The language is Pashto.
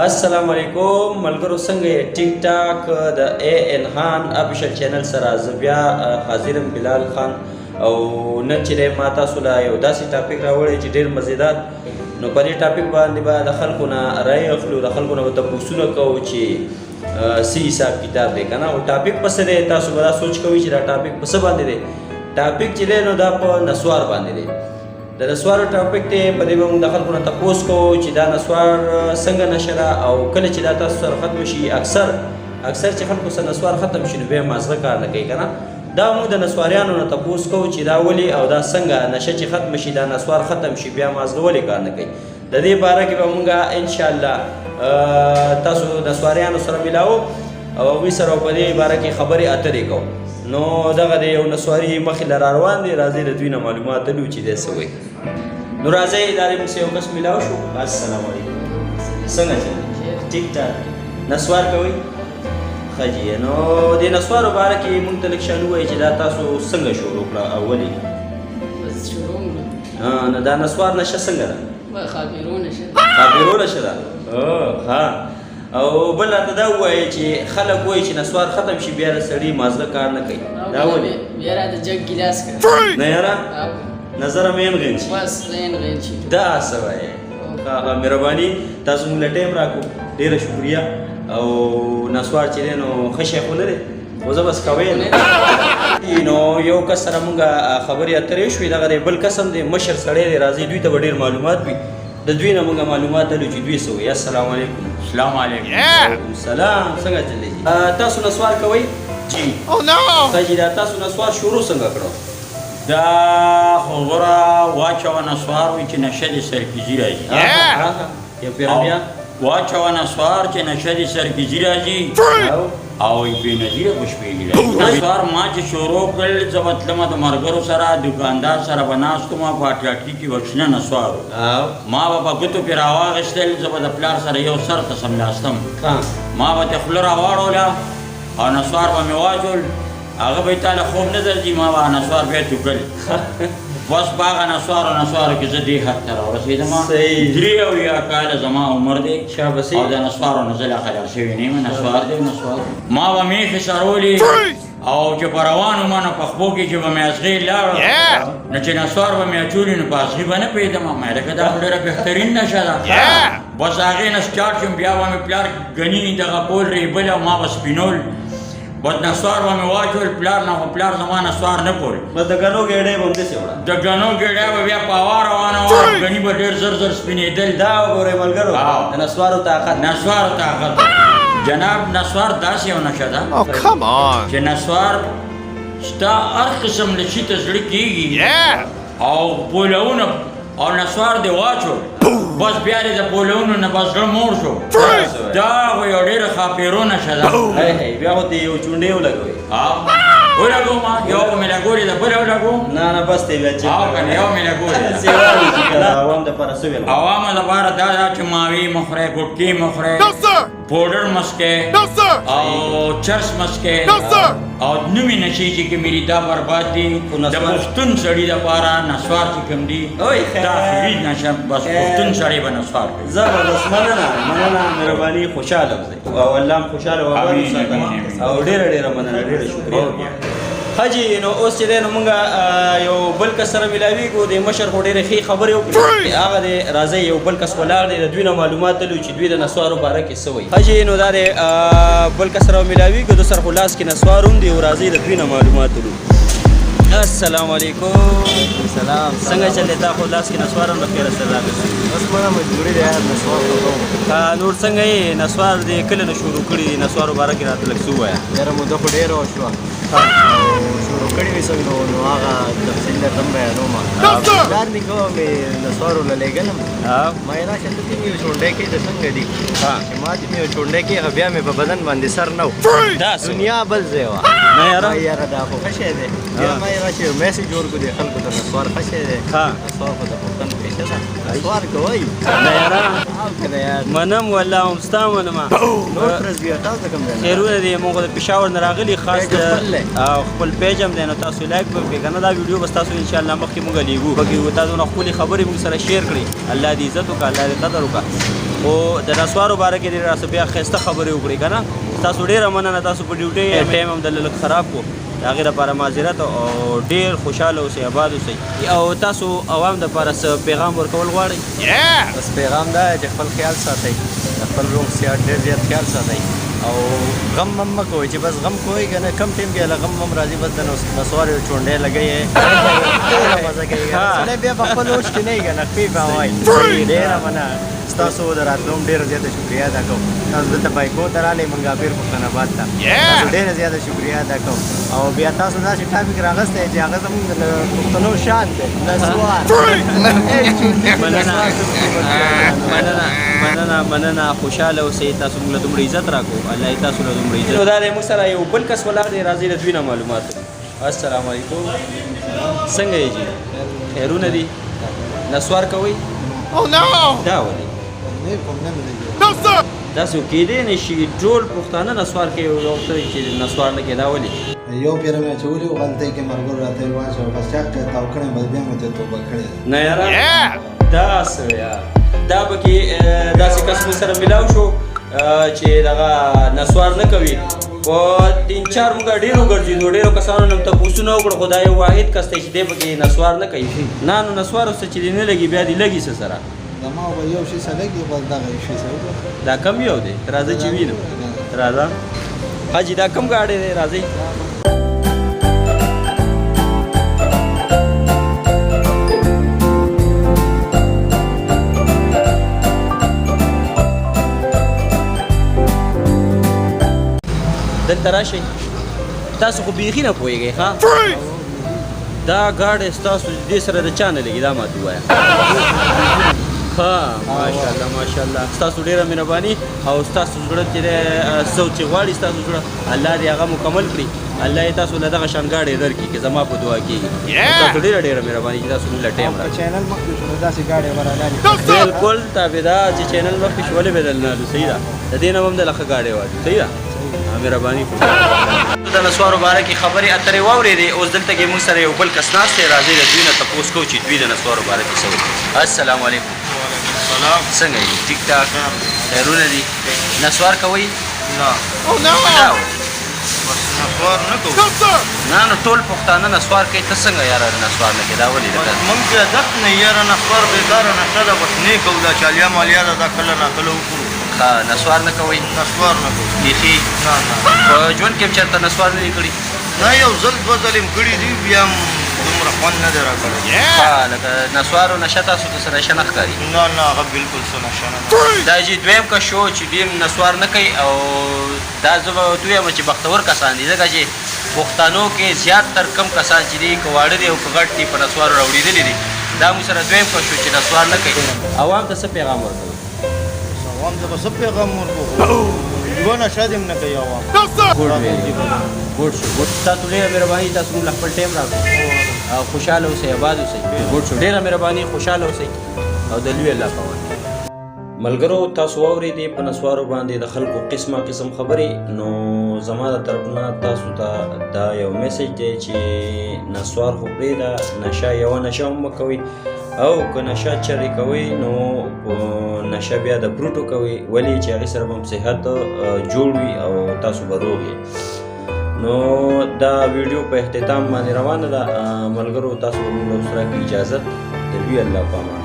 السلام علیکم ملګرو، څنګه یې؟ ټیک ټاک د اے ان خان افیشل چینل سره زه بیا حاضرم بلال خان. او نن چې دی ما تاسو له یو داسې topic راوړی چې ډېر مزیدار. نو په دې topic باندې به د خلکو نه رای اخلو، د خلکو نه به تپوسونه کوو چې څه حساب کتاب دی که نه. او topic په څه دی؟ تاسو به دا سوچ کوئ چې دا topic په څه باندې دی. topic چې دی نو دا په نسوار باندې دی، د نسوارو topic دی. په دې به موږ د خلکو نه تپوس کوو چې دا نسوار څنګه نشه ده او کله چې دا تاسو سره ختم شي. اکثر اکثر چې خلکو سره نسوار ختم شي نو بیا مازغه کار نه کوي که نه. دا موږ د نسواریانو نه تپوس کوو چې دا ولې او دا څنګه نشه چې ختم شي، دا نسوار ختم شي، بیا مازغه ولې کار نه کوي. د دې باره کې به موږ انشاءالله تاسو نسواریانو سره ملاو او هغوی سره په دې باره کې خبرې اترې کوو. نو دغه دی یو نسواري مخې له روان دی، راځئ د دوی نه معلومات لو چې دی څه وایي. نو راځئ، دا دی موږ سره یو کس ملاو شو. السلام علیکم، څنګه چل؟ ټیک ټاک. نسوار کوئ؟ ښه جي. نو د نسوارو باره کې موږ ته لږ شان ووایئ چې دا تاسو څنګه شروع کړه او ولې؟ بس شروع کړه. نو دا نسوار نشه څنګه ده؟ خاپیرو نشه. خاپیرو نشه ده. ښه، او بل راته دا ووایي چې خلک وایي چې نسوار ختم شي بیا د سړي مازغه کار نه کوي، دا ولې؟ بیا راته جګ ګیلاس کړه. نه یاره، نظر مې غین شي. بس زین غین شي. دا څه وایې؟ ښه، مهرباني، تاسو موږ له time راکړو، ډېره شکریه. او نسوار چې دی نو ښه شی خو نه دی، خو زه بس کوی. نو یو کس سره مونږ خبرې اترې شوې، دغه دی بل کس هم دی، مشر سړی دی. راځي، دوی ته به ډېر معلومات وي، د دوی نه مونږ معلومات لرو چې دوی څه وایي. السلام علیکم. السلام علیکم. وعلیکم السلام، څنګه چلی؟ تاسو نسوار کوئ؟ جی. Oh no! ښه جي، دا تاسو نسوار شروع څنګه کړو؟ دا خو غوره واچوه نسوار وي چې نشه دې سر کې ځي راځي. یو پیره بیا واچوه نسوار چې نشه دې سر کې ځي راځي او بې نظیره خوشبویي راځي. نسوار ما چې شروع کړل، زه به تلمه د ملګرو سره، دکاندار سره به ناست وم، په اټاټي کې به شنه نسوار و. ما به په ګوتو پرې راواخیستل، زه به د پلار سره یو سر ته سملاستم، ما به ترې خوله راواړوله او نسوار به مې واچول. هغه به یې تا له خوب نه درځي، ما به نسوار بیا توکل. بس په هغه نسوارو نسوارو کې زه دې حد ته راورسېدم. 73 کاله زما عمر دی او د نسوارو نه زه لا خلاص شوی نه یم. نسوار دی نسوار. ما به میخې سرولې او چې په روان وم نو په خپو کې چې به مې ازغې لاړه، نو چې نسوار به مې اچولي نو په ازغي به نه پوهېدم. ما لکه دا خو ډېره بهترین نشه ده. بس هغې نه سټارټ شوم. بیا به مې پلار ګني دغه کول ریبل او ما به سپینول. بس نسوار به مې واچول، پلار نه خو پلار زما نسوار نه کول. بس د ګنو ګېډۍ به همداسې وړه. د ګنو ګېډۍ به بیا په هوا روانه وه، ګني به ډېر زر زر سپینېدل. دا وګورئ ملګرو، د نسوارو طاقت. نسوارو طاقت جناب. نسوار داسې یو نشه ده Oh, come on! چې نسوار ستا هر قسم له شي ته زړه کېږي او پولونه او نسوار دې واچول، بس بیا دې د پولونو نه بس زړه موړ شو. دا خو یو ډېره خاپېرو نشه ده. بیا خو دې یو چونډې ولګوې. ولګوم، یو خو مې لګولې ده، بله ولګوم؟ نه نه، بس دی بیا چې او که نه یو مې لګولې ده. عوام دپاره څه ویل؟ عوامو دپاره دا ده چې ماوې مه خورئ، ګوټکې مه خورئ، پوډر مه څکئ او چرس مه څکئ او نومې نشې چې کومې دي دا برباد دي. د پښتون سړي دپاره نسوار چې کوم دي دا اخري نشه، بس پښتون سړی به نسوار کوي. زبردست، مننه مننه، مهرباني، خوشحاله اوسئ او الله هم خوشحاله او آباد وساته. او ډېره ډېره مننه، ډېره شکریه. ښه جي، نو اوس چې دی نو موږ یو بل کس سره ملاویږو. د مشر خو ډېرې ښې خبرې وکړې، هغه دی راځئ، یو بل کس ولاړ دی، د دوی نه معلومات لرو چې دوی د نسوارو باره کې څه وایي. ښه جي، نو دا دی بل کس سره ملاویږو، د سره خو لاس کې نسوار هم دی او راځئ د دوی نه معلومات لرو. السلام علیکم. سلام. څنګه چلې؟ تا خو لاس کې نسوار هم د خیره سره راغلی. بس مړه مجبوري ده یار، نسوار خو کوم. نور څنګه یې؟ نسوار دې کله نه شروع کړي دي؟ نسوارو باره کې راته لږ څه ووایه. یاره موده خو ډېره وشوه، شروع کړي مې څنګه نو هغه تفصیل درته هم بیانوم. پلار نیکه مې نسوارو له لېږلم، ما یې راشه ته دې مې یو چونډی کې د څنګه دي چې ما دې مې یو چونډی کې، هغه بیا مې په بدن باندې سر نه و، دنیا بل ځای وه. نه یاره، یاره دا خو ښه شی دی. بیا ما یې راشه یو میسج ورکړو دې خلکو ته، نسوار ښه شی دی، نسوار خو د پښتنو پیشه ده، نسوار کوئ. نه یاره، او که نه یار؟ منم والله، هم ستا منم. نور پرس بیا تاسو کوم ځای؟ خیرونه دي، موږ د پېښور نه راغلي، خاص خپل page هم دی، نو تاسو like به وکړئ که نه دا ویډیو به ستاسو انشاءالله مخکې موږ لېږو. پکې تاسو نه ښکلې خبرې موږ سره share کړئ. الله دې عزت وکړه، الله دې قدر وکړه. خو د نسوارو باره کې دې راسره بیا ښایسته خبرې وکړې که نه. تاسو ډېره مننه، تاسو په ډیوټۍ ټایم هم دلته لږ خراب کړو، د هغې لپاره معذرت. او ډېر خوشحاله اوسئ، آباد اوسئ. او تاسو عوام دپاره څه پیغام ورکول غواړئ؟ بس پیغام دا دی چې خپل خیال ساتئ، د خپل روغ صحت ډېر زیات خیال ساتئ او غم مم مه کوئ، چې بس غم کوئ که نه کم ټایم کې له غم مم راځي، بس د نسوار یو چونډی لګوي، ډېره مزه کوي که نه. سړی بیا په خپل هوش کې نه وي که نه، خپې به وایي. ډېره مننه ستاسو د راتلو هم ډېره زیاته شکریه ادا کوم. تاسو دلته بایکو ته راغلئ منګاپیر پښتون آباد ته، تاسو ډېره زیاته شکریه ادا کوم. او بیا تاسو داسې ټاپک راغستی چې هغه زموږ د پښتنو شان دی، نسوار. مننه مننه مننه مننه، خوشحاله اوسئ. تاسو موږ له دومره عزت راکړو، الله یې تاسو له دومره عزت. نو دا دی موږ سره یو بل کس ولاړ دی، راځئ د دوی نه معلومات. السلام علیکم، څنګه یې جي؟ خیرونه دي؟ نسوار کوئ؟ دا ولې؟ داسې کېدی نه شي، ټول پښتانه نسوار کوي او یو ته چې نسوار نه کوي، دا ولې؟ یو پیره مې اچولي وو غلطۍ کې، ملګرو راته یې واچوه، بس چاک ته تاو کړی، بس بیا مې ته توبه کړې ده. نه یاره، دا څه یار، دا پکې داسې کس مو سره میلاو شو چې دغه نسوار نه کوي. په تین چار موږ ډېر وګرځېدو، ډېرو کسانو نه تپوسونه وکړو، خو دا یو واحد کس دی چې دی پکې نسوار نه کوي. نه نو نسوار اوس چې دې نه لګي بیا دې لګي څه سره؟ زما به یو شي سره لګي، بس دغه یو شي سره وګوره. دا کم یو دی، راځه چې وینم. راځه حاجي، دا کم ګاډی دی؟ راځئ. دلته راشئ، تاسو خو بیخي نه پوهېږئ. ښه، دا ګاډی ستاسو دې سره د چا نه لګي، دا ماته ووایه. ښه، ماشاءالله ماشاءالله، ستاسو ډېره مهرباني او ستاسو زړه چې دی څه چې غواړي ستاسو زړه، الله دې هغه مکمل کړي، الله یې تاسو له دغه شان ګاډی درکړي که زما په دعا کېږي. تاسو ډېره ډېره مهرباني چې تاسو موږ له ټایم راکړئ. چینل مخکې شو نو داسې ګاډی به رالالي. بالکل تابعدار چې چینل مخکې شو ولې به درنه الو؟ صحیح ده، د دې نه به هم دله ښه ګاډی والو. صحیح ده، مهرباني. د نسوارو باره کې خبرې اترې واورېدې. اوس دلته کې موږ سره یو بل کس ناست دی، راځئ د دوی نه تپوس کوو چې دوی د نسوارو باره کې څه وایي. السلام علیکم. سلام. څنګه یې؟ ټیک ټاک، خیرونه دي؟ نسوار کوئ؟ نه. دا بس نسوار نه کوو. نه نو ټول پښتانه نسوار کوي، ته څنګه یاره نسوار نه کوې؟ دا ولې؟ بس موږ کې عادت نه یاره، نسوار بېکاره نشه ده، بس نه کوو. دا چالیا مالیا ده، دا کله ناکله وکړو. ښه، نسوار نه کوئ؟ نسوار نه کوو بیخي؟ نه نه. په ژوند کې هم چېرته نسوار نه دي کړي؟ نه، یو ځل دوه ځلې مې کړي دي، بیا هم دومره خوند نه دی راکړی. ښه، لکه نسوارو نشه تاسو ته څه نشه نه ښکاري؟ نه نه، هغه بالکل څه نشه نه ده. دا چې دویم کس شو چې دوی هم نسوار نه کوي، او دا زه به ورته ووایم چې بختور کسان دي، ځکه چې پښتنو کې زیات تر کم کسان چې دي، که واړه دي او که غټ دي، په نسوارو راوړېدلي دي. دا موږ سره دویم کس شو چې نسوار نه کوي. عوام ته څه پیغام ورکوي؟ عوام ته به څه پیغام ورکړو؟ یوه نشه دې هم نه کوي عوام. ګوډ ویلي، ګوډ شو، ګوډ. تاسو ډېره مهرباني، تاسو موږ له خپل ټایم راکړو. او خوشحاله اوسئ، آباد اوسئ. ګوډ شو، ډېره مهرباني، خوشحاله اوسئ او د لوی الله په امان. ملګرو تاسو واورېدې په نسوارو باندې د خلکو قسمه قسم خبرې. نو زما د طرف نه تاسو ته دا یو میسج دی چې نسوار خو پرېږده، نشه یوه نشه هم مه کوئ، او که نشه چرې کوئ نو نشه بیا د فروټو کوئ، ولې چې هغې سره به هم صحت جوړ وي او تاسو به روغ یئ. نو دا ویډیو په اختتام باندې روانه ده. ملګرو تاسو به موږ له اوس راکړئ اجازت. د لوی الله په امان.